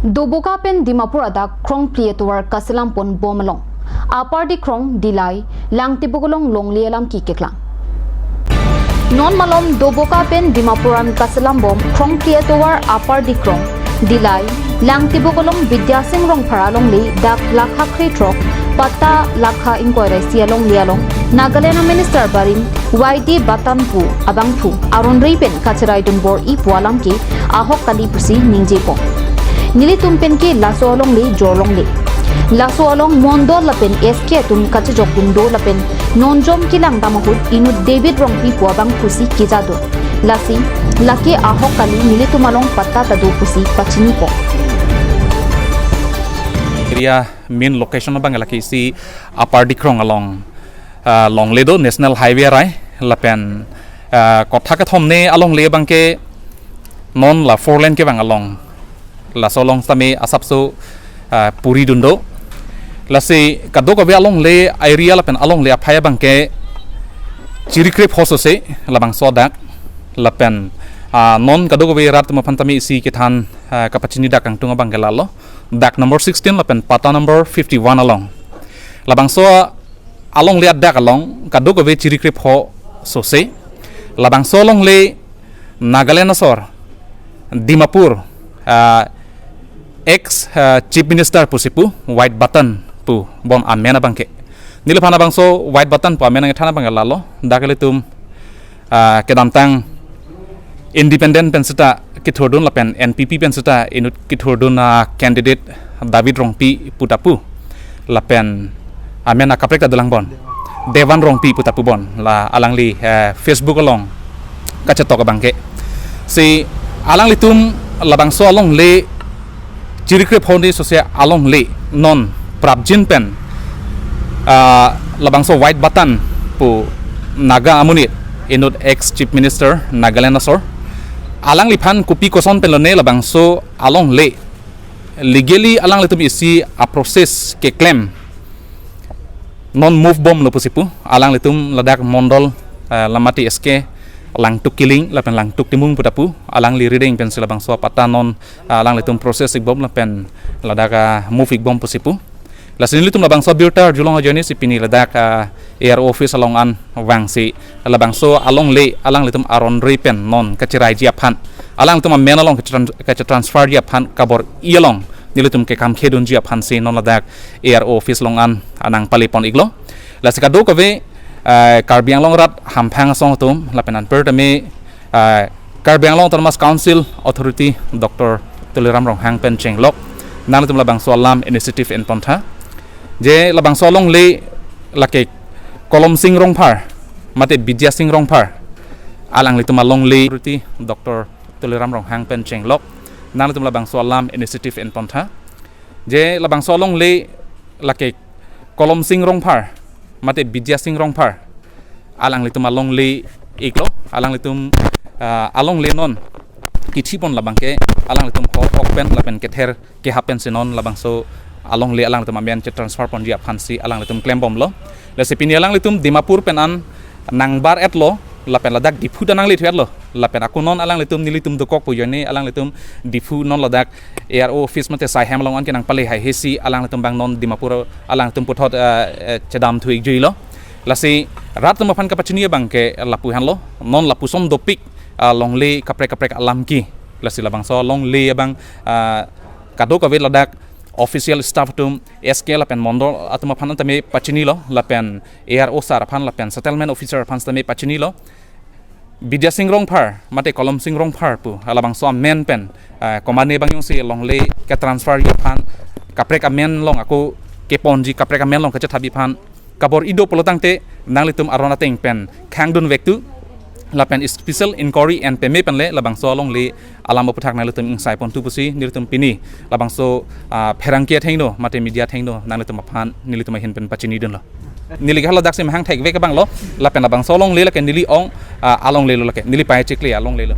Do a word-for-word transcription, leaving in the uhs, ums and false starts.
Doboka pen Dimapur adak Krongphli atovar kaselam pon bom along Upper Dikrong, Dillai, Langtibok along longle alam keklang. Non malom Doboka pen Dimapur an kaselam bom Krongphli atovar Upper Dikrong, Dillai, Langtibok along Bidya Sing Rongphar alongle dak lakha krethrok, patta lakha ingkoi ra isi alongle along Nagaland Minister barim Y D Batan pu abangphu aron rei pen kacherai dun bor-i pu alam ke ahok kali pusi ningje pon. Nelitum pen ke laso alongle jor longle. Laso along mondol lapen S K atum kachejok dun do lapen nonjom kelang dam ahut inut David Rongpi pu abangphu si keja do. Lasi, lake ahok kali nelitum along patta ta do pusi pachini pon. Area main location abang lake isi Upper Dikrong along, ah, longle do, National Highway arai lapen, ah, kotha kethom ne alongle abang ke non la four lane kevang along. Laso along sitame asapso, ah, puri dun do. Lasi kadokave alongle area lapen alongle aphai abang ke chiri krepho sose labangso adak lapen, ah, non kadokave rat atum aphan tame isi kethan, ah, kapachini dak kangtung abang ke lalo. Dak number sixteen lapen patta number fifty-one along. Labangso alongle adak along kadokave chiri krepho sose. Labangso alongle Nagaland asor Dimapur, ah, ex, ah, Chief Minister pusi pu White Button pu bon amen abang ke. Neliphan labangso White Button pu amen nangthan abang ke lalo. Dak ilitum, ah, kedamtang independent pen seta kethurdun lapen N P P pen seta inut kethurdun, ah, candidate David Rongpi pu ta pu. Lapen amen akaprek ta dolang bon. Devan Rongpi pu ta pu bon. La alangli, eh, Facebook along kachetok abang ke. Si alanglitum labangso alongle chiri krepho ne sose alongle non prapjin pen, ah, labangso White Button pu Naga amonit inut ex Chief Minister Nagaland asor. Alangliphan kopi koson pen lone labangso alongle legally alanglitum isi a-process keklem non move bomlo pusi pu, alanglitum ladak mondol, eh, lamati S K Langtuk Killing lapen Langtuk Timung pu ta pu, alangli rideng pensi labangso apatta non, eh, alanglitum process ik bom lapen ladak, ah, move ik bom pusi pu. Lasi nelitum labangso abirta arjulong ajoine si pini ladak, ah, A R O office along an vangsi labangso alongle alanglitum aron rei pen non kacheraiji aphan, alanglitum amen along kache-, kachetransferji aphan kabor-i along nelitum kekam khedunji aphan si non ladak A R O office along an nangpale pon iklo. Lasi kadokave, eh, Karbi Anglong arat hamphang asong atum lapen anpar tame, eh, Karbi Anglong Autonomous Council Authority Doctor Tuliram Ronghang pen chenglok nanglitum labangso alam initiative en pontha. Je labangso alongle lake Kolom Sing Rongphar mate Bidya Sing Rongphar alanglitum alongle Authority Doctor Tuliram Ronghang pen chenglok nanglitum labangso alam initiative en pontha. Je labangso alongle lake Kolom Sing Rongphar mate Bidya Sing Rongphar alanglitum alongle iklo, alanglitum, ah, alongle non kithi pon labang ke alanglitum hor ok pen lapen kether kehap pensi non labangso alongle alanglitum amen chetransfer ponji aphan si alanglitum klem bomlo. Lasi pini alanglitum Dimapur pen an nangbar etlo lapen ladak Diphu ta nangle thu etlo lapen ako non alanglitum nelitum dokok pu ajoine alanglitum Diphu non ladak A R O office mate saihem along an ke nangpale haihesi alanglitum abang non Dimapur alanglitum puthot, eh, eh, chedam thu ikjuilo. Lasi rat atum aphan kapachini abang ke lapu henlo, non lapuson dopik, ah, longle kaprek kaprek alam ke. Lasi labangso longle abang, ah, kadokave ladak official staff atum S K lapen mondol atum aphan tame pachinilo lapen A R O sir aphan lapen settlement officer aphan tame pachinilo. Bidya Sing Rongphar mate Kolom Sing Rongphar pu labangso amen pen, eh, komane bang jongsi longle ketransferji aphan kaprek amen along ako keponji kaprek amen along kachethapji aphan kabor-i do pulo tangte nanglitum aron ateng pen khangdun vektu lapen special inquiry en peme pen le labangso alongle alam aputhak nanglitum ingsai ponthu pusi nelitum pini labangso, ah, pherangke athengno mate media athengno nanglitum aphan nelitum ahin pen pachinidunlo. Neli ke haladak si mahang thekvek abanglo lapen labangso alongle lake neli ong, ah, alonglelo lake neli pai chikli alonglelo.